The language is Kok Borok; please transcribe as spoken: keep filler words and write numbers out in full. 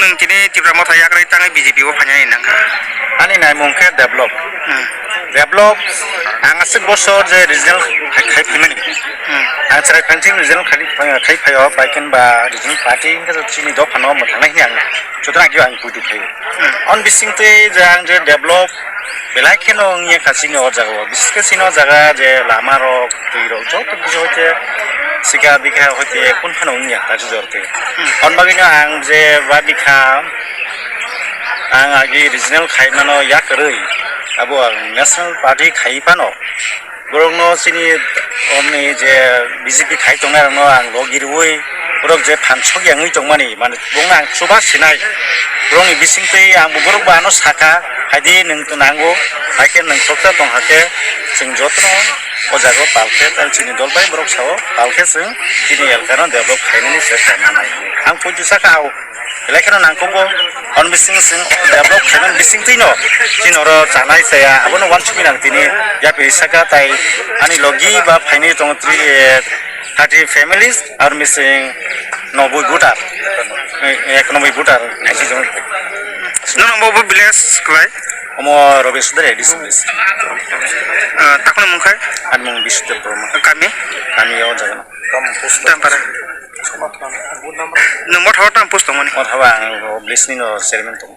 Nwng tini Tipra Motha yakarwi tangwi B J P o phainani nangkha. Ani naimung khe develop. Hmm. Develop, ang aswk bosor je regional khai, khai phaimani. Hmm. Ang chwrai phansing regional khai, khai phaio, bai khe ba regional party wngkha chini dophano mwthangnai hwnwi ang jotono agi ang puitu phaio. Hmm. On bisingtwi je ang je develop belai kheno wngya kha chini o jaga o. Bises khe chini o jaga je lama rok, twi rok joto kisa hoite sika bikha hoite kun phano wngya kha jor khe. Hmm. On bagwino ang je ba bikha ang agi regional khai mano yakarwi abo ang national party khai phano. Borokno chini omni je B J P khai tongnai rokno ang logi rwui borok je phan sokya wngwi tongmani, mane borokno ang chuba sinai. Borokni bisingtwi ang bo borok bo ano saka, "Haidi nwng to nango, hai khe nwng soksa tong hakhe chwng jotono o jaga o pal khe, tei chini dol bai borok sao pal khe chwng chini elkano develop khainani chesta nanai." Ang poito saka, belai kheno nangkukgo, on bising sing develop khaimani bisingtwino chini oro chanai chaya abono uansukwi nang tini yapri saka tai ani logi ba phainwi tongo tri, eh, thirty families ar missing noboi voter, eh, ekanoboi voter. Nono bo bo village kwlai? Omo Robi Sudar A D C village. Ah, takno mungkhai? Ani mung Bisudar Borma. Kami? Kami o jaga. Tampara. Number thor tam post tongmani. Mo thaba ang o village ni no chairman tong.